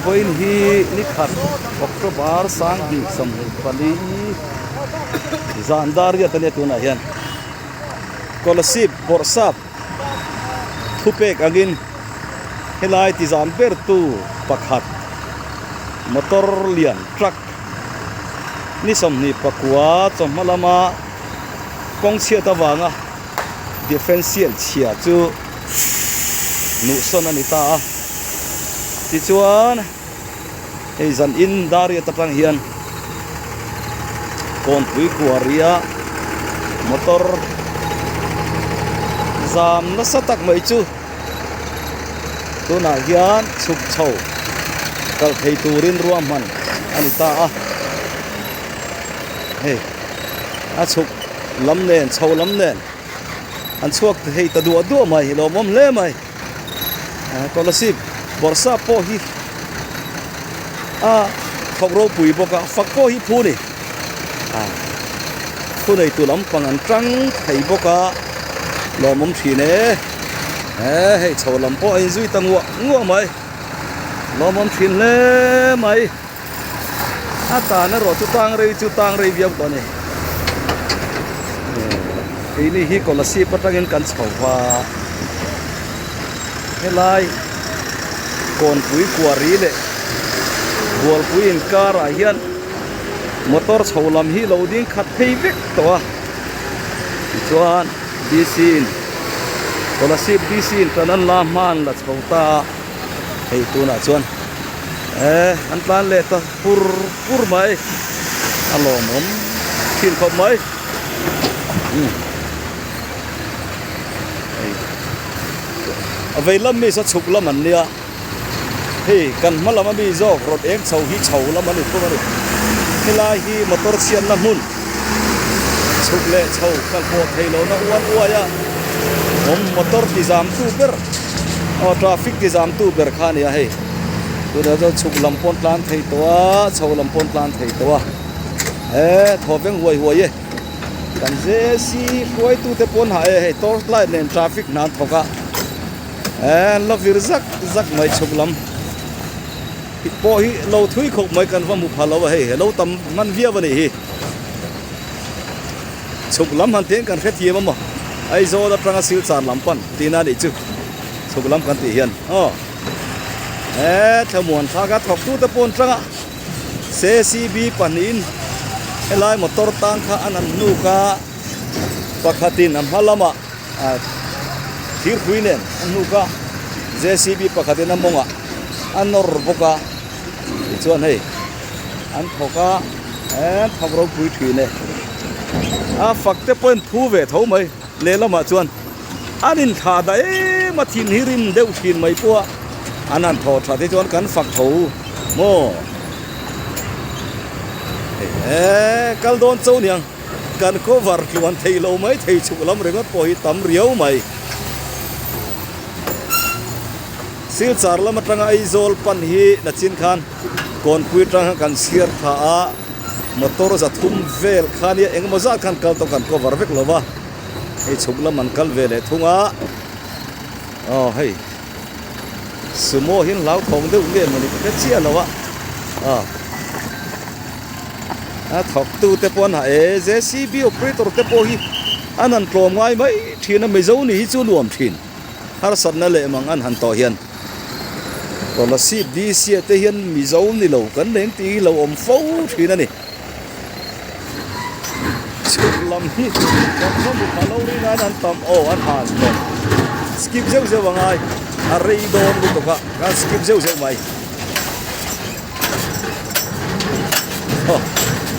Vawiin hi nikhat October 2024 zan dar riat a nia tunah hian Kolasib Bawrhsap thupek angin helai ti zan ber tu pakhat motor lian truck ni 24 chawhma lama kawng chhiat avanga differential chhia chu nuhsawn a ni ta a tichuan hei zan in dariat atang hian kawnpui kuaria motor zam nasa tak mai chu tunah hian chhuk chho kal thei turin ruahman a ni ta a hei a chhuk lam nen chho lam nen an chhuak thei ta duah duah mai lawmawm hle mai Kolasib bawrhsap pawh hi a thawk ropui bawk a fak pawh hi phu a ni thu neitu lampang an tang thei bawk a lawmawm thin e hei chho lam pawh a inzui ta nguah nguah mai lawmawm thin hle mai. A tan erawh chu tang rei chu tang rei viau tawh a ni. Keini hi Kolasib atangin kan chho va, helai Kawnpui Kuari leh Bualpui inkarah hian motor chho lam hi lo ding khat phei vek tawh a. Tichuan DC in Kolasib DC in tan an la hma an la chho ta a, hei tunah chuan. Eh an tlan leh ta pur pur mai a lawmawm thin khawp mai umm hei a vei lam mi saw chhuk lam an nia hei kan hma lam ami zawk rawn eng chho hi chho lam a ni thung a ni helai hi motor chhiatna hmun chhuk leh chho kalpawh theih lohna uan uai a awm motor ti zam tu ber aw traffic ti zam tu ber kha a ni a hei. Tunah chuan chhuk lam pawn tlan thei tawh a, chho lam pawn tlan thei tawh a. He thaw veng huai huai e. Kan JC hruaitute pawn hah e hei torch light nen traffic hna an thawk a. He an la vir zak zak mai chhuk lam pawh hi lo thui khawp mai kan va hmu pha lo a hei he lo tam hman viau a nih hi. Chhuk lam han tiang kan hrethiam a maw Aizawl atanga Silchar lam pan tihna a nih chu chhuk lam kan tih hian aw. He thlamuan thlak a thawktute pawh an tang a, JCB pahnihin helai motor tang kha an han hnuk a, pakhatin a hma lamah ah thirpui nen a hnuk a, JCB pakhatin a mawngah a nawr bawk a, tichuan hei an thawk a, he thawk ropui thin e, a fak te pawhin phu ve tho mai lehlamah chuan. An inthlah dah em a thin hi rim deuh thin mai pawh a, an han thaw that hi chuan kan fak tho maw? Ehe kal dawn cho niang kan cover tluan thei lo mai thei chhuk lam ringawt pawh hi tam riau mai. Silchar lam atanga Aizawl pan hi nachin khan Kawnpui atang khan kan chhiar tha a, motor zathum vel kha nia engemaw zat khan kal tawh kan cover vek lo va. Hei chhuk lam an kal ve leh thung a, aw hei sumo hi an hlauthawng deuh nge mawni ka hre chiah lo a, aw a thawk tu te pawh an ha e JCB operator te pawh hi an han tlawm ngai mai thin a Mizo ni hi chu nuam thin harsatna leh mang an han tawh hian Kolasib DC ah te hian Mizo ni lo kan leng tih hi lo awm fo thin a ni. Chhuk lam hi kan va hmu pha lo rin an an tam aw an han tawh skip zeuh zeuh a ngai a rei dawn lutuk a kan skip zeuh zeuh mai aw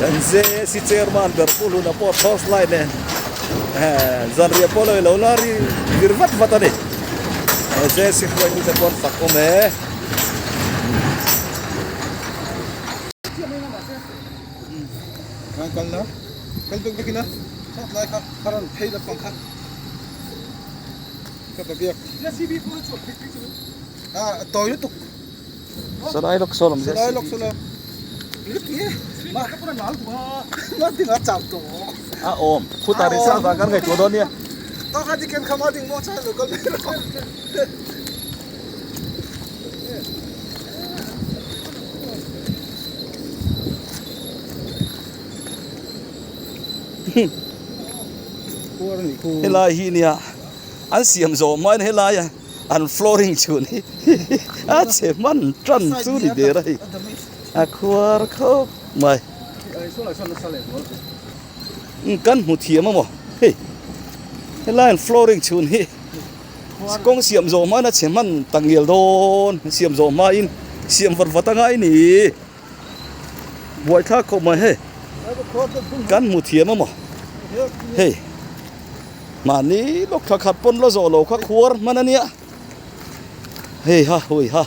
kan JAC chairman ber pu Hluna pawh torch light nen zanriah pawh lo i lo la ri vir vat vat a ni JAC hruaitute pawh an fak awm e. Kal la kal bek bek ila sawt lai kha kha rawn phei lampang kha ka ta biak a tawi lutuk salai lawk saw lam salai lawk saw lam ma ma ding a chau tawh a awm khuta ri sang vang kan ngaihtuah dawn nia to kha ti ken kha ma ding mo chai lo kal mai rawh. Helai hi nia an siam zawh hmain helaia an flooring chhun hi a chhe hman tan chu ni der a hei a khuar khawp mai. Kan hmu thiam a maw hei helai an flooring chhun hi kawng siam zawh hmain a chhe hman tak ngial dawn siam zawh hmain siam vat vat a ngai ni. Buaithlak khawp mai hei kan hmu thiam a maw hei mahni lawk thla khat pawn la zawh lo kha khuar hman a nia hei ha hui ha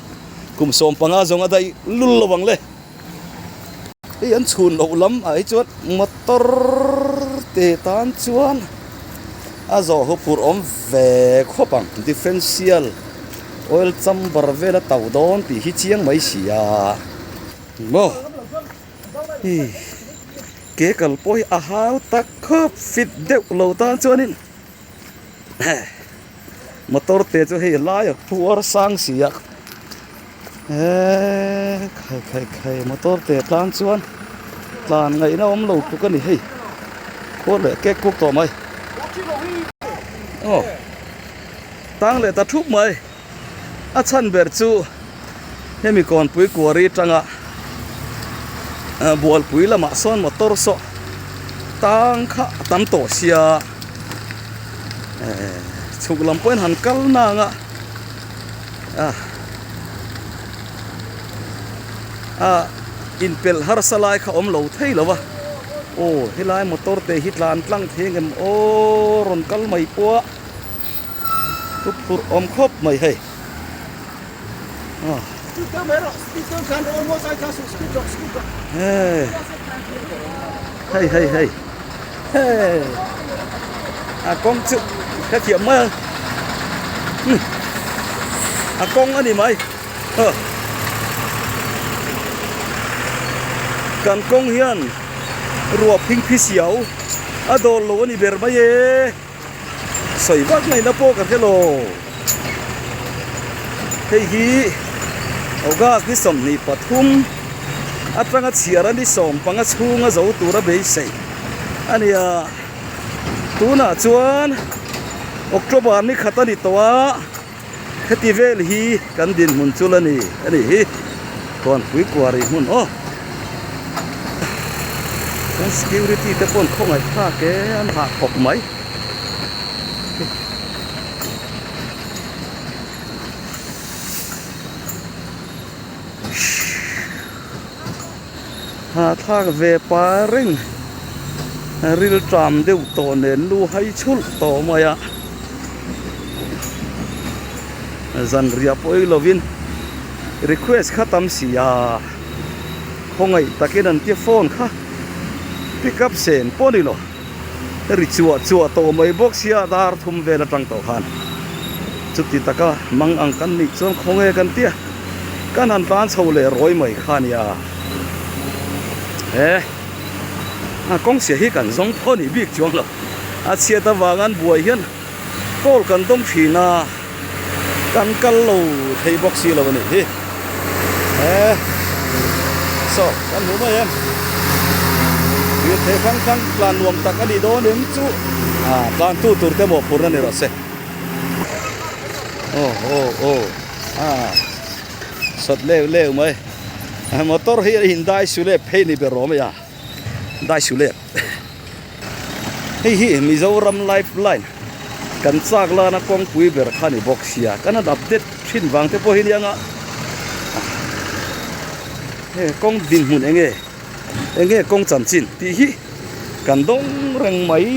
kum 15 zawng a daih lul lo ang le hei an chhun loh lam ah hi chuan motor te tan chuan a zawh hu phurh awm ve khawp ang differential. Oil chamber vel a tauh dawn tih hi chiang mai si a maw hi ke kal pawh hi a hau tak khawp fit deuh lo tan chuanin motor te chu hei lai a phuar sang si a eee khai khai khai motor te tlang chuan tlan ngaihna awm lo tluk a ni hei khuar leh kek kuk tawh mai aw. Tang leh ta thup mai. A chhan ber chu hemi kawnpui kuari atanga bualpui lamah sawn motor saw tang kha a tam tawh sia chhuk lam pawhin han kal nang a a inpelh harsa lai kha awm lo thei lo va aw helai motor te hi tlan tlang thei ang em aw rawn kal mai pawh a. Thu phurh awm khawp mai hei. Hei hei hei hei hei a kawng chu ka thiam mai ang a kawng a ni mai kan kawng hian ruah phingphi siau a dawl lo a ni ber mai e. Sawi vak ngaihna pawh ka hre lo. Hei hi August ni 23 atanga chhiar a ni 15 chhunga zo tura beisei a ni a. Tunah chuan October ni khat a ni tawh a, heti vel hi kan dinhmun chu la ni a nih hi. Thuanpui kuari hmun aw. Kan security te pawh an khawngaih thlak e an hah khawp mai. Hahthlak ve pa reng rilṭam deuh tawh nen lu hai chhulh tawh mai a zanriah pawh ei lovin request kha tam si a khawngaih takin an tia phone kha pick up sen pawh a ni lo. Ri chuah chuah tawh mai bawk sia dar thum vel atang tawh khan chuti taka mang ang kan nih chuan khawnge kan tia kan han tan chho leh rawi mai kha nia he a kawng chhia hi kan zawng pawh a nih bik chuang lo a chhiat avang an buai hian call kan dawng thin a kan kal lo thei bawk si lo a nih hi he saw kan hmu mai em lirthei hrang hrang tlan nuam tak a nih dawn em chu ah tlan tu tur te mawhphurna ni rawh se aw aw aw ah sawt leu leu mai motor hi a indai su lep phei ni ber awm a ya dai su lep. Hei hi Mizoram life line kan chak lana kawngpui ber kha ni bawk sia kan han update thin vang te pawh hi nia nga he kawng dinhmun eng nge eng nge kawng chanchin tih hi kan dawng reng mai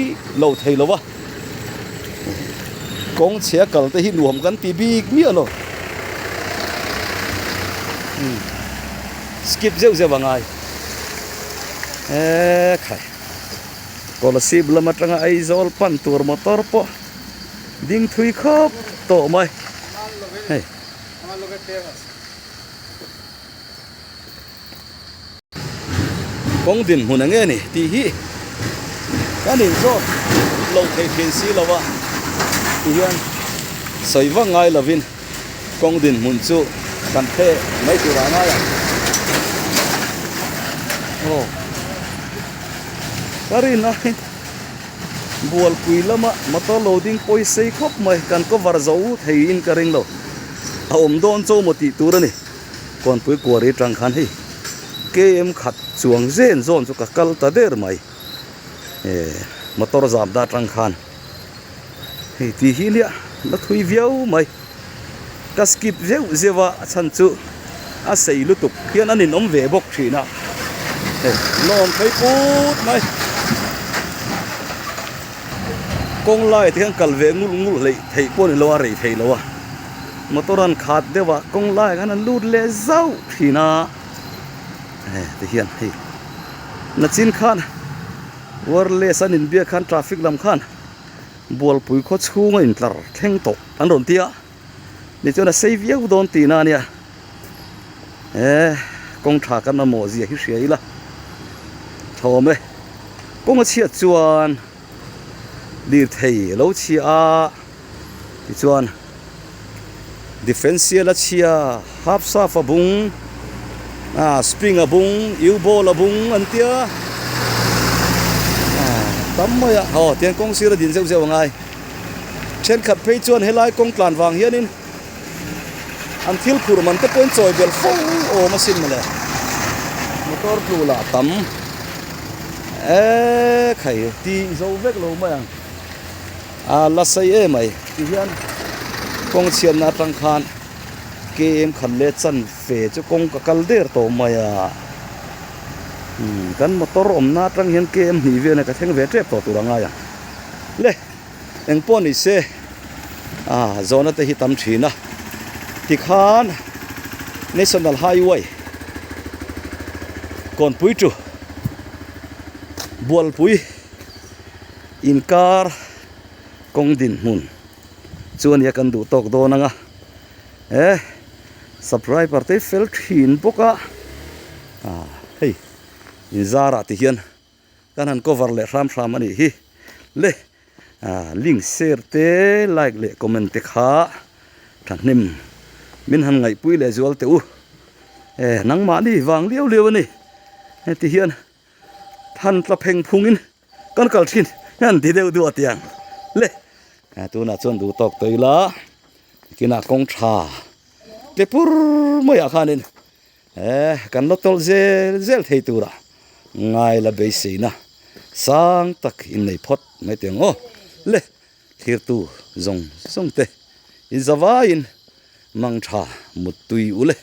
lo thei lo a kawng chhia kal te hi nuam kan ti bik miah lo skip zeuh zeuh a ngai. Eee khai Kolasib lam atanga Aizawl pan tur motor pawh ding thui khawp tawh mai hei. Kawng dinhmun eng nge ni tih hi kan inzawt lo thei thin si lo a tihian sawi vak ngai lovin. Kawng dinhmun chu kan hre mai tur ah ngai ang. Aw ka rin aiin Bualpui lama motor lo ding pawi sei khawp mai kan cover zo thei in ka ring lo. A awm dawn cho maw tih tur a ni. Kawnpui kuari atang khan hei KM khat chuang zen zawn chu ka kal ta der mai. Eh motor zam na atang khan hei tih hi nia la thui viau mai. Ka skip zeuh zeuh a a chhan chu a sei lutuk hian a ninawm ve bawk thin a hei lawm phei put mai kawng lai te hian kal ve ngul ngul hleih theih pawh a ni lo a rei thei lo a motor an khat deuh a kawng lai ah khan an lut leh zauh thin a hei ti hian hei nachin khan wireless an inbiak khan traffic lam khan. Bualpui khaw chhunga intlar thleng tawh an rawn ti a, tichuan a sei viau dawn tihna a nia. He kawng tha kan mamawh zia hi hria ila thawm e. Kawng a chhiat chuan lirthei a lo chhia a, tichuan differential a chhia, half shaft a bung, ah spring a bung, U-ball a bung an tia ah tam mai a, aw tiang kawng sir a din zeuh zeuh a ngai. Thenkhat phei chuan helai kawng tlan vang hianin an thil phur man te pawhin chawi belh fo awm asin mawle. Motor tlu lah tam e khai ti zo vek lo mai ang. A la sei em mai ti hian kawng chhiatna atang khan kem khat leh chan fe chu kawng ka kal der tawh mai a umm kan motor awmna atang hian kem hnih vel ka thleng ve tep tawh tur a ngai ang le eng pawh ni se ah zawhna te hi tam thin a tikhan national highway kawnpui chu bualpui. Inkar kawng dinhmun chu ania kan duh tawk dawn ang a, he subscriber te fel thin bawk a, ah hei inzarah ti hian kan han cover leh hram hram a nih hi le ah link share te like leh comment te kha thahnem min han ngaihpui leh zual teh u, eh nangmahni vang liau liau a ni heti hian. Than tla pheng phungin kan kal thin hian ti deuh duh a tiang le tunah chuan duh tawk tawh ila kinah kawng tha te pur maiah khanin eh kan la tawlh zel zel thei tura ngai la beiseina sang tak innei phawt mai teh ang aw le thirtu zawng zawng te inzavaiin mang tha muttui u le.